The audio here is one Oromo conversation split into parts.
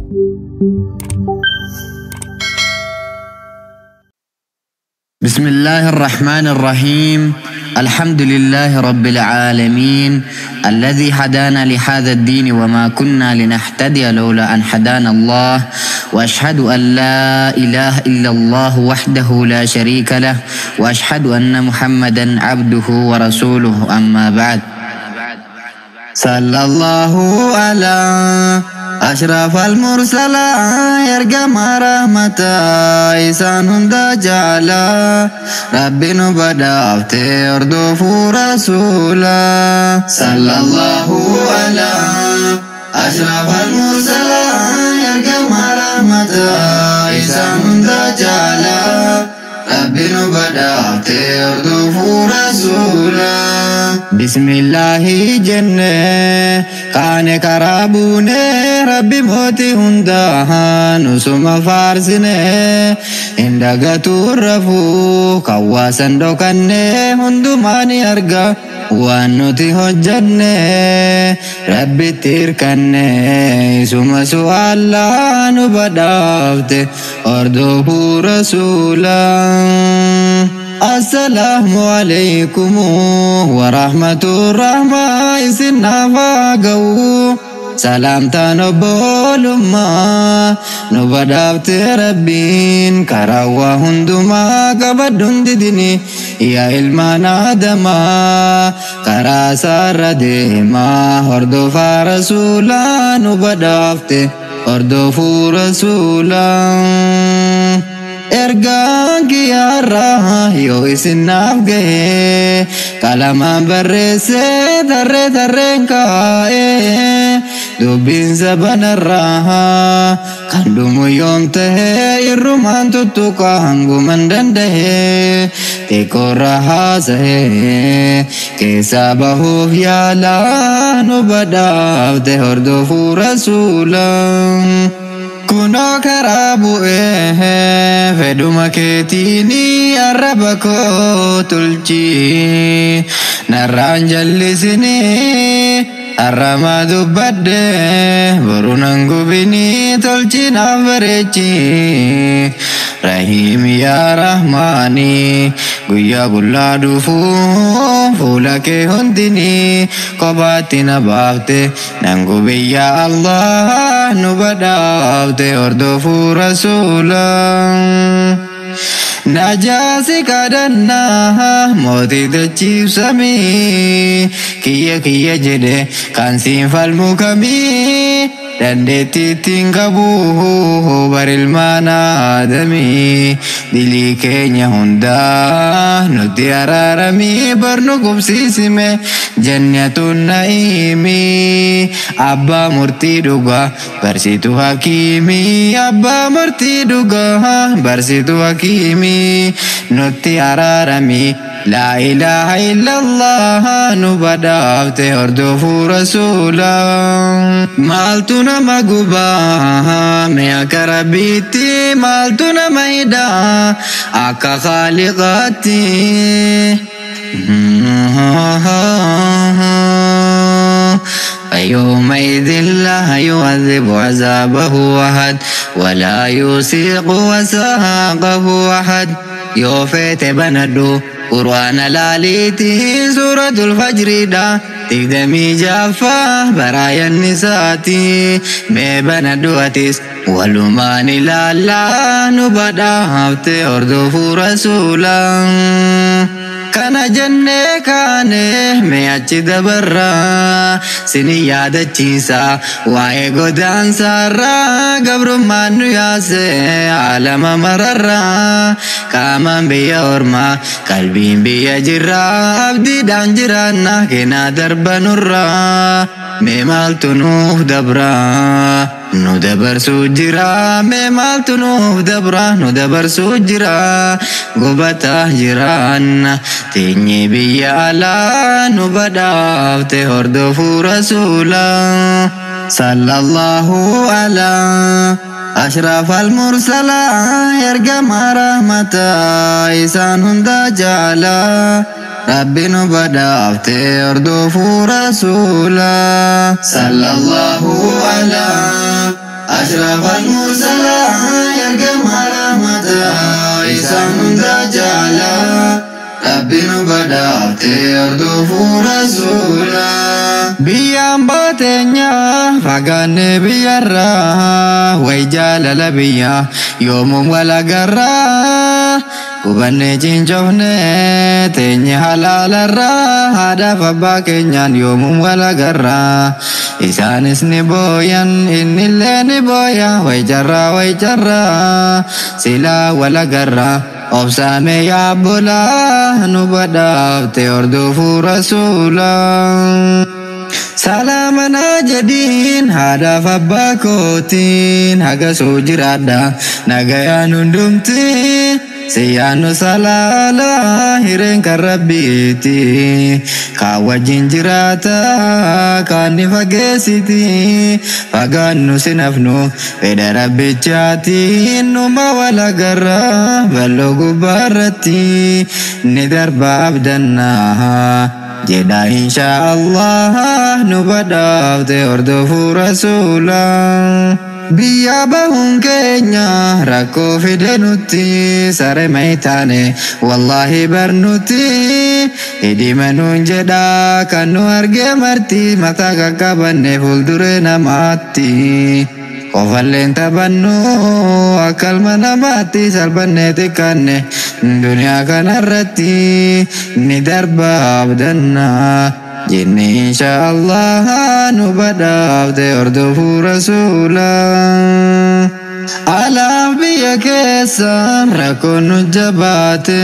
بسم الله الرحمن الرحيم. الحمد لله رب العالمين الذي هدانا لهذا الدين وما كنا لنهتدي لولا أن هدانا الله، وأشهد أن لا إله إلا الله وحده لا شريك له، وأشهد أن محمدا عبده ورسوله. أما بعد، صلى الله على أشرف المرسلين يرجم رحمة إنسان دجالا ربي نبدا أفتر رسولا. صلى الله على أشرف المرسلين يرجم رحمة إنسان دجالا ربي نبدا أفتر رسولا. بسم الله جنة كان كرابونه ربي موتي هندها نسوم فارسنه اندغتو رفو كواسن دوكنه هندماني أرجا وانوتي هجنه ربي تيركنه سوم سؤالا نبدافته أرضه رسولا. السلام عليكم ورحمة الرحمن سنافاقو سلام تنبولما نبدافت ربين كراوا هندما كبدون ددني يا إلمان آدما كراسا ردما هردو فارسولا نبدافت هردو رسولا. Ergaan kiyyaarraa yoo isin naaf gahee qalamaan barreessee tarree tarreen kaa'ee dubbiin sabanarraa kan dhumu yoom tahee irrumaan tuttuqa hanguman dandahee xiqqoorra haasa'ee keessaa bahuuf yaalaa nu badhaafte hordofuu rasuula. Kunoo karaa bu'ee fedhuma keetiini arraba koo tolchi narraan jallisinii arrama dubbadde boru nan gubinii tolchi naaf bareechi. Rahiim yaa Rahmaani guyyaa qullaa dhufuu fuula kee hundinii kophaatti na baafte nan gubin yaa Allah nu badhaafte hordofuu rasuula. Najaasi kadhannaa mootii dachiibsamii kiyya kiyya jedhe kan siin falmu kamii dandeettii ittiin qabu bar ilmaan aadamii dilii keenya hundaa nutti araaramii bar nu qubsiisime jannatun na'iimii abbaa murtii dhugaa barsiitu hakiimii abbaa murtii dhugaa barsiitu hakiimii nutti araaramii لا إله إلا الله نبدافت هردفو رسولا. مالتنا مغبا ميا كربيتي مالتنا ميدا أكا خالقاتي فيومئذ لا يعذب عذابه أحد ولا يوثق وثاقه أحد. يوفيت بندو قرآن لاليتي سورة الفجر دا تقدمي جافا برايا النساتي مي بندواتيس ولمان لالا نبدا هفت أردف رسولا. Kana jennee kaane mee achi dabarraa sini yaadachiisa waa'ee godaansaarraa gabrummaan nu yaase alama mararraa qaamaan biyya ormaa qalbiin biyya jirraa abdiidhaan jiraanna kennaa darbanurraa mee maaltu nuuf dabraa nu dabarsuu jira mee maaltu nuuf dabraa nu dabarsuu jira gubataa jiraanna teenyee biyya alaa nu badhaafte hordofuu rasuula. Sallallahu alaa أشرف المرسلين يرجم رحمة إنسان هندا جعلا ربي نبدا أردف رسولا. صلى الله على أشرف Rabbi nu badhaafte hordofuu rasuula. Biyyaan baateenya fagaanne biyyarraa, way jaalala biyya yoomuun wal agarraa. Hubannee cincofne teenye halaalarraa, haadhaaf abbaa keenyaan yoomuun wal agarraa. Isaanis ni booyan, innillee ni booya, way carraa, way carraa, silaa wal agarraa. Obsaame yaabbolaa, nu badhaafte hordofuu rasuula. Salaamanaa jedhiin haadhaaf abbaa kootiin, hagasuu jiraadha nagayaan hundumti. Siyaannu salaala hireen kan rabbiiti. Kaan wajjin jiraata, kaan ni fageessiti. Fagaannu sinafnu fedha rabbichaatiin, numa wal agarra bal'oo gubbaarratti, ni darba abdannaa. Jedha insha Allah, nu badhaafte hordofuu rasuula. Biyya bahuun keenya rakkoo fide nutti, sare taane wallaahi barnutti. Hidhima nuun jedha kan nu arge marti, mataa qaqqabanne fuulduree namaatti. Qofalleen taphannu akka ilma namaatti, salphannee xiqqaanne duniyaa kanarratti, ni darba abdannaa. Jenne insha Allah, nu badhaafte hordofuu rasuula. Alaaf biyya keessa rakkoon nu jabaate,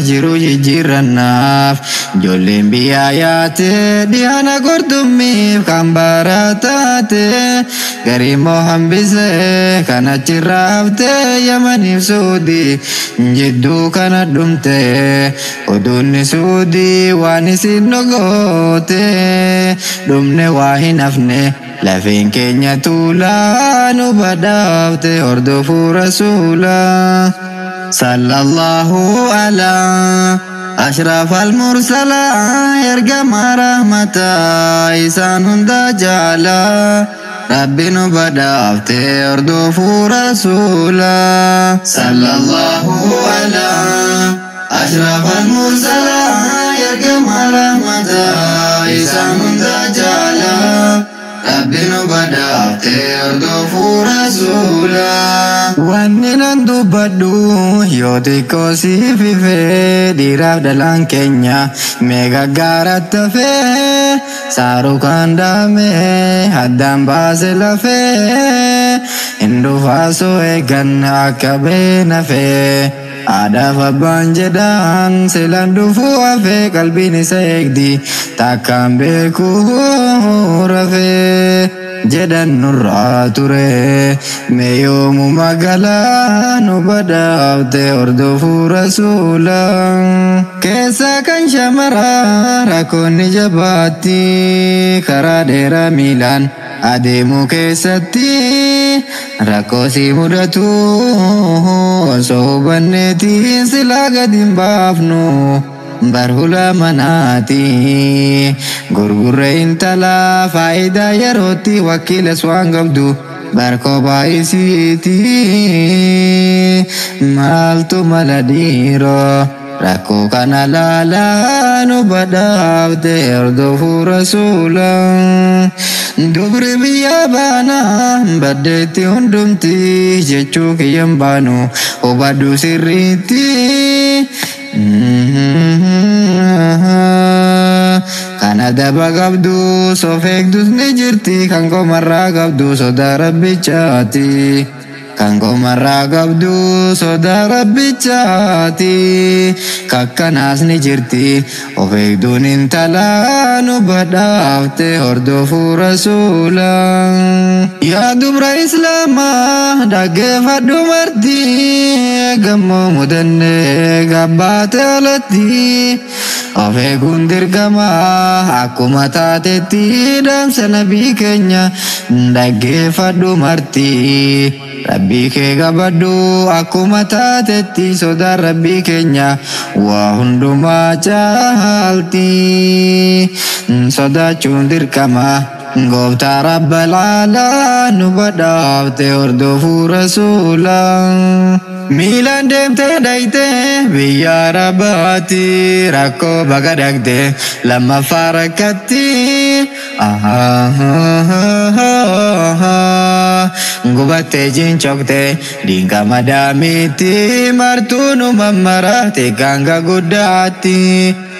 jiru jijjiirannaaf ijoolleen biyyaa yaate, dhihana qurxummiif kan barataate, garii immoo hambise kan achirraa hafte, Yamaniif Suudii jidduu kana dhumte. Oduunni Suudii waan isin nu goote, dhumne waa hin hafne lafeen keenya tuulaa, nu badhaafte hordofuu rasuula. Sallallahu ala ashraf al-mursala, ergama rahmata isaan hunda jaala. Rabbi nu badhaafte hordofuu rasuula. Sallallahu ala ashraf al-mursala, ergama rahmata isaan hunda jaala. Rabbi nu badhaafte hordofuu rasuula. Wanni nan dubbadhu yoo xiqqoo siif ife, dhiiraaf dhalaan keenya meeqa gaaratti hafee, saaruu kan daame addaan baase lafee, hin dhufaasoo eeggan akka beenafee. Haadhaaf abbaan jedhaan silaan dhufuu hafee, qalbiin isa eegdi takkaan beekuu rafee jedhan nurraa ture. Mee yoomuma galaa, nu badhaafte hordofuu rasuula. Keessa kan shamaraa rakkoonni jabaatti, karaa dheeraa miilaan adeemuu keessatti rakkoo si mudatu osoo hubanneetiin, silaa gadi hin baafnu barhula manaati. Gurgurre intalaa faayidaa yerootti, wakiilas waan qabdu barkobaa isiiti. Maaltu mala dhiiroo, rakkoo kana laalaa, nu badhaafte hordofuu rasuula. Dubri biyya baanaa baddeetti hundumti jechuu kiyyan baanu, hubadhu sirriitti. Kan adaba qabdu soof eegdus ni jirti, kan qomarraa qabdu sodaa rabbichaati. Kan qomarraa qabdu sodaa rabbichaati. Kakkanaas ni jirti. Of eegduun intalaa, nu badhaafte hordofuu rasuula. Yaa dubra islaamaa dhaggeeffadhu marti, gammoo mudannee gabbaate alatti. Of eeguun dirqama akkuma taatetti, dhaamsa nabii keenya dhaggeeffadhu marti. Rabbii kee qabadhu akkuma taatetti, sodaan rabbii keenya waa hundumaa caalti. Sodaachuun dirqama gooftaa rabbal aalaa, nu badhaafte hordofuu rasuula. Miilaan deemtee dhayitee biyya Arabaatti rakkoo baga dhaqxe lammaffaa rakkatti. Gubattee jincoktee diinqa madaamiitti martuu nu mammaraate ganga guddaatti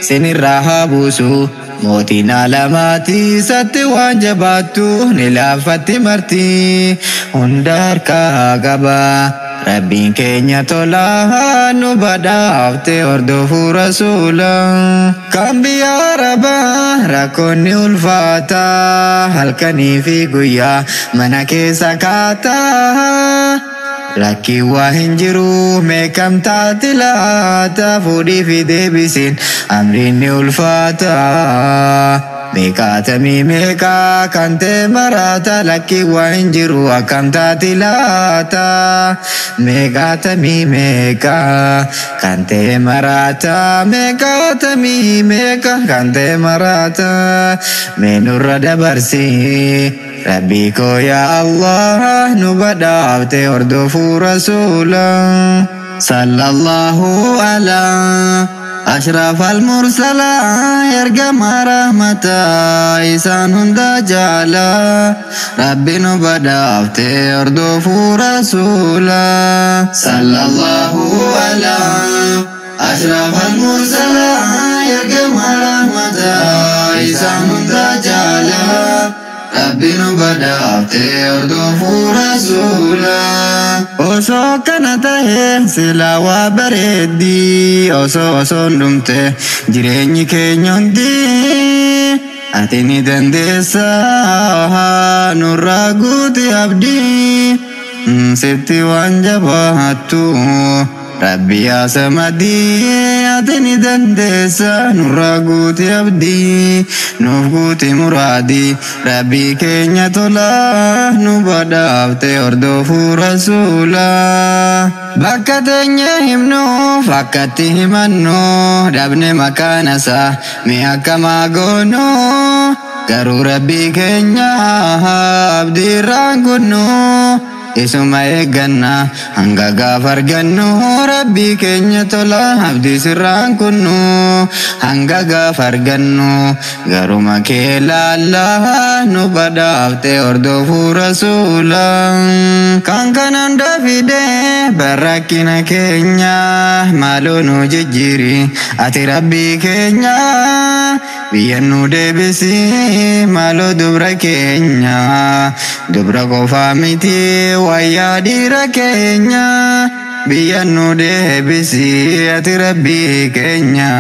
sinirraa haa buusu. Mootiin alamaati satti waan jabaattu ni laaffatti marti hunda harkaa qaba. Rabbiin keenya tolaa nu badhaafte hordofuu rasuula. Kan biyya Arabaa rakkoonni ulfaata halkanii fi guyyaa mana keessa kaata. Lakki waa hin jiru meeqamtaati laata fuudhii fi deebisiin amriin ni ulfaata. Meeqaatamii meeqaa kan ta'e maraata lakki waa hin jiru akkamtaati laata. Meeqaatamii meeqaa kan ta'e maraata meeqaatamii meeqa kan ta'e maraata mee nurra dabarsi. Rabbii koo yaa Allah nu badhaafte hordofuu rasuula. Sallallahu ala ashraf al-mursala ergama rahmata isaan hunda jaala. Rabbi nu badhaafte hordofuu rasuula. Sallallahu ala ashraf al-mursala ergama rahmata isaan hunda jaala. Rabbi nu badhaafte hordofuu rasuula. Osoo kana ta'e silaa waa bareeddi osoo osoon dhumte jireenyi keenya hundi ati ni dandeessa nurraa guuti abdii sitti waan jabaattu. Rabbi yaa samadii ati ni dandeessa nurraa guuti abdii nuuf guuti muraadii Rabbi keenya tolaa nu badhaafte hordofuu rasuula. Bakka teenya himnuuf akkatti himannu dhabne makaana isaa mee akkamaa goonu garuu Rabbi keenya abdii irraan kunnu. Isuma eegganna hanga gaafa argannu Rabbii keenya tola abdii sirraan kunnu hanga gaafa argannu garuma kee laallaa nu badhaafte hordofuu rasuula. Kan kana hunda fide barrakkina keenya maaloo nu jijjiiri ati Rabbii keenya biyya nu deebisi maaloo dubra keenya dubra qofaa miti wayyaa dhiira keenya biyya nu deebisi ati Rabbii keenya.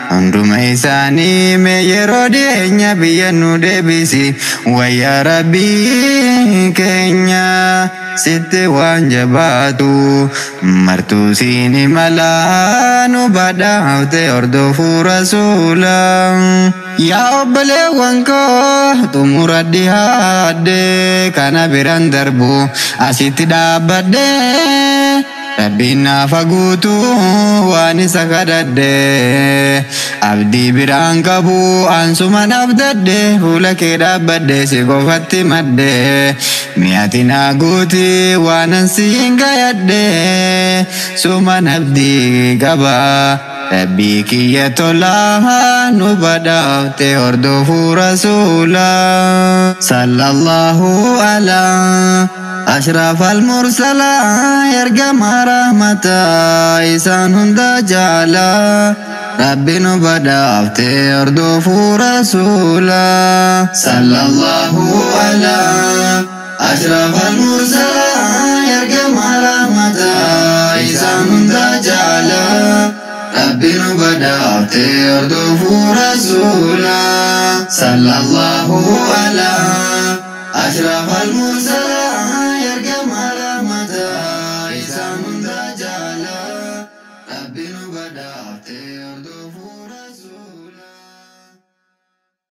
Hunduma isaanii mee yeroo dhiyeenya biyya nu deebisi wayyaa Rabbii keenya sitti waan jabaatu martuu siini mala nu badhaafte hordofuu rasuula. Yaa obboleewwan koo xumura dhiyaadhe kana biraan darbu asitti dhaabbadhe. Rabbiin naaf guutu waan isa kadhadhe abdii biraan qabu ansuman abdadhe fuula kee dhaabbadhe si qofatti madde mi'aati naa guuti waan an siin gayadhe suman abdii qaba. Rabbii kiyya tolaa nu badhaafte hordofuu rasuula. Sallallahu ala ashraf al-mursala ergama rahmata isaan hunda jaala. Rabbi nu badhaafte hordofuu rasuula. Sallallahu ala ashraf al-mursala ergama rahmata isaan hunda jaala. Rabbi nu badhaafte hordofuu rasuula. Sallallahu ala ashraf al-mursala.